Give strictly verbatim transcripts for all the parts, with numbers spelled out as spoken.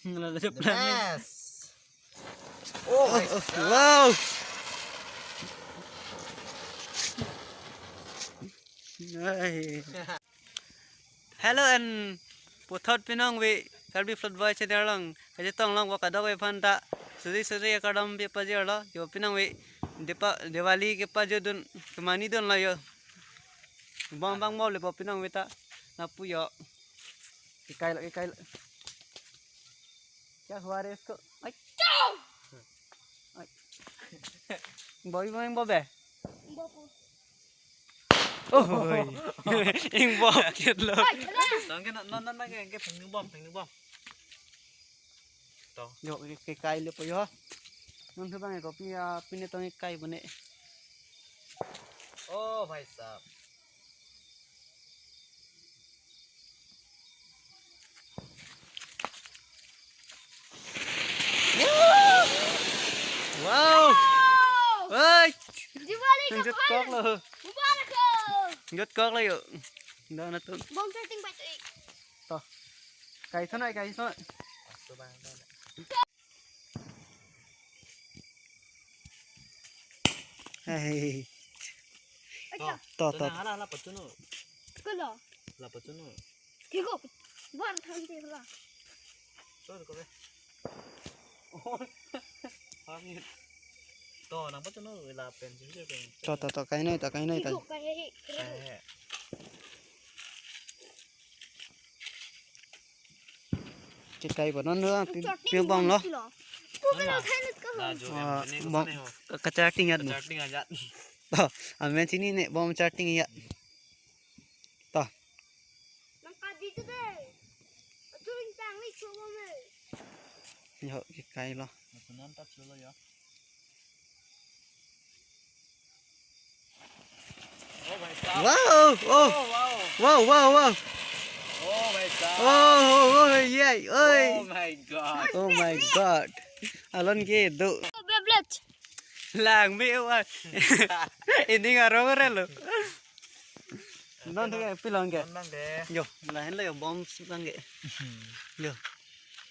Lalo The jeplang. Best. Oh, my God. Wow. Ai. Hello and puthot pinangve Karbi Float Boy channel along kachetong long kadokave aphan ta suri suri akardom pajirlo. Jo pinangve Depa, Diwali kepajodun, kemanidunlo jo. Bom bang mo le bo pinangve ta. Lapu jo. Kekailo, kekailo. Kya hua re isko? Ai. Ai. Bom, bom, bom be. Bom. Oh, ing bom kit lo. Ai, ala. Tong ke non, non, non, ke, ke pheng bom, pheng bom. To. Jo, ke, kekailo po jo. Non thu bang ko pi, ah, pine tong kekai bone. Oh, bhai sahab. Wow. Wow! Oi, Diwali ka jut kok lo. Mubarak ho. Jut kok lo jo. Dah na tu. Bom setting baik tu ik. To. Kai sana, kai sana. Hei. To, to, to. Hala, hala, pachunu. Kalo. Hala, pachunu. Kiko. Buat thanti hala. To, to, to. Hangit. To, nang pachunu, hala pen, sih, pen. To, to, to, kainoi, to, kainoi, to. Kiko, kai, kai. Kai. Kekai bonon lo, pi-, pi bom lo. Pu ke lo thai nut ka ho. Ah, bom, ka-, kacharting ajat mo. Kacharting ajat. To, amen chini ne bom charting ajat. To. Nang ka di tu de. Aturing tang ni chulo me. Jo, kekailo. Masunan ta chulo jo. Oh my God. Wow! Oh! Oh, wow. Wow, wow, wow! Oh my God. Oh, oh, oh, yeah, oi! Oh my God. Oh my God. Alon ke do. Oh, Beyblade. Langme wa. Ini ngarong relo. Non thu ke pilong ke. Non bang ke. Jo, lahin lo jo bom bang ke. Jo.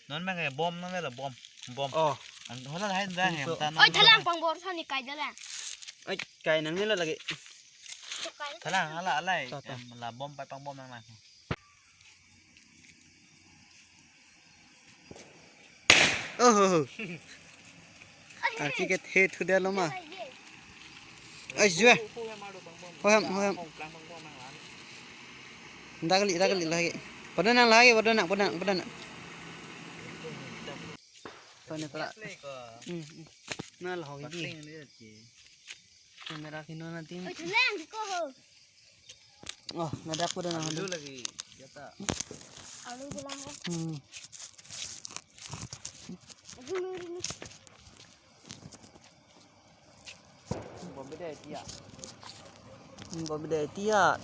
Non bang ke bom non lo bom. Bom. Oh. An hola lahin da. Bom hem so. Ta non. Oi, thalang pang bor thani kai da la. Oi, kai nang ni lo lagi. Thalang hala alai. Ta, ta. Em, la bom pai pang bom nang lang. Oh. Arki ke the thu de lo ma. Ai jua. Hohem, hohem. Dak kali, dak kali lagi. Pada nang lagi, pada nang, pada nang, pada nang. Pada nang. Hmm, hmm. Na lo hogi. Camera kino na ting. Oi, thalang ko ho. Oh, nadak ko dana. Alu lagi, ya ta. Alu bilang ko. Hmm. Aduh, aduh, aduh. Bom beda dia. Hmm, bom beda dia.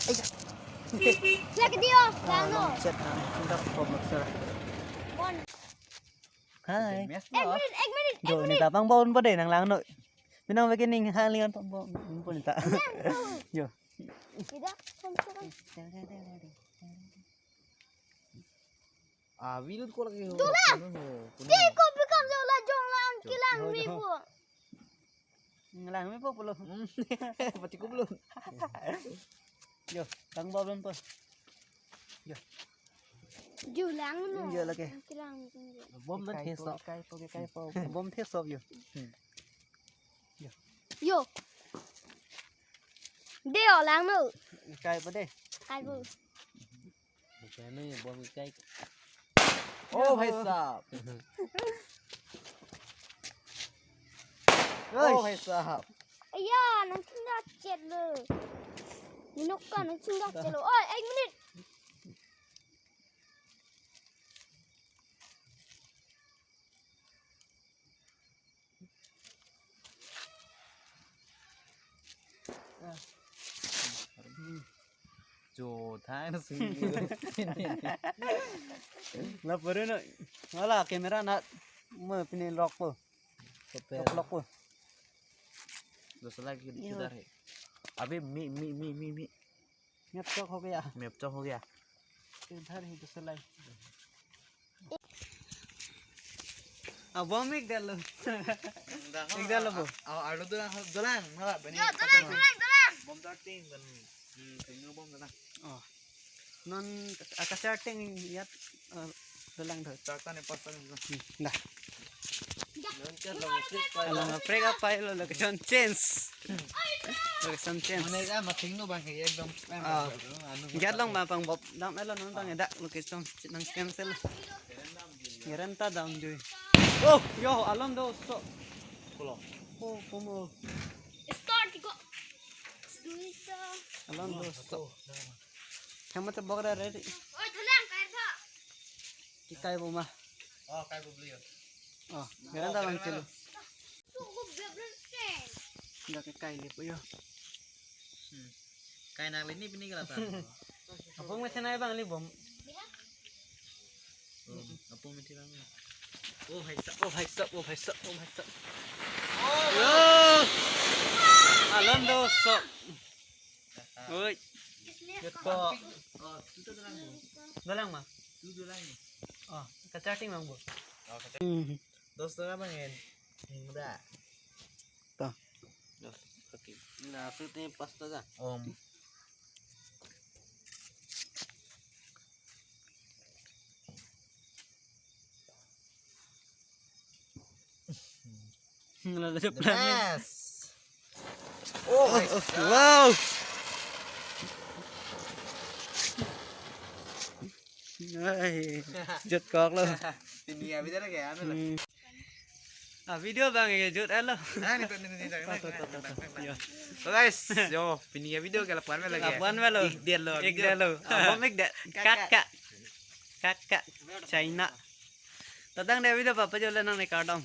Ai. Lagi dia, lano. Set na. Tidak bom besar. Bon. Hai. Mes lo. Ek minute, ek minute, ek minute. Jo, ne ta pang bom bom de nang langno. Pinang beginning halian pang bom bom ne ta. Jo. Tidak, kom sekarang. Ah, wilut ko lagi ho. Tulang. Kuno ho, kuno. Ke ko bikam jo la jong lang kilang mi bu. Ngelang mi po pulo. Pati ko pulo. Jo, tang bom po. Jo. Ju lang no. Jo lagi. Kilang. Bom dan kai heso. Po, kai po, kai po. Bom heso jo. Jo. De o lang no. Kai po de. Kai po. Kami bom kai. Oh, hai sahab. Oh, hai sahab. Aya, nang chinda chet lo. Minok ka nang chinda chet lo. Oi, ek minute. Jo, thang na sing. La pore no. Wala camera na mo pine lock po. Lock, lock po. Dosa lagi kidar hai. Abhi mi, mi, mi, mi, mi. Map chok ho gaya. Map chok ho gaya. Kidar hai dosa lagi. Abom ik det lo. Ik det lo bo. Aw, arlo dolang, dolang, mala bani. Yo, dolang, dolang, dolang. Bom starting ban. Hmm, kengno bom dolang. Oh. Non aka starting yat, eh, dolang do. Startan ni pastan ni. Hmm, dah. Alang break apa lo, location change. Location change. Mane ka mating no bang ke ekdom. Ah. Anu. Gat long bang pang bop dam elo non bang dak location nang cancel. Gerenta dam jui. Oh, yo, alon do so. Kulo. Oh, komo. Start ko. Duisa. Alon do so. Kamu tebok dah ready. Oi, dolang, kair tha. Kikai bo ma. Oh, kai bo beli yo. Oh, gerenta bang chelo. Suku bebreng ke. Dak kikai le po yo. Hmm. Kai nang le ni pini kelata. Apa macam nai bang li bom? Oh, apa mesti bang? Oh, hai sap, oh, hai sap, oh, hai sap, oh, hai sap. Yo. Alon do so. Oi. Jut ko. Oh, tu tu dolang bo. Dolang ma? Tu dolang ni. Oh, ka starting bang bo. Oh, ka starting. Hmm. Dos dolang bang en. Muda. To. Dos. Oke. Na, shoot ni pasta ja. Om. Lalo The jeplang. Best. Oh, oh, oh, wow. Ai, jut kok lo. Pini ya, bida lagi ya, anu lo. Hmm. Ah, video bang ya, jut elo. Ah, ni, ni, ni, ni, ni, To, to, ni, to, to, ni, to. Ni, ni. Yo. So guys, yo, pini ya video ke lapuan me lagi. Lapuan me lo. Ik det lo, ik video. Det lo. Ah, bom ik det. Kak, Kak, kak. Kak, kak. China. Tatang dia video apa ajo le nang ni kardom.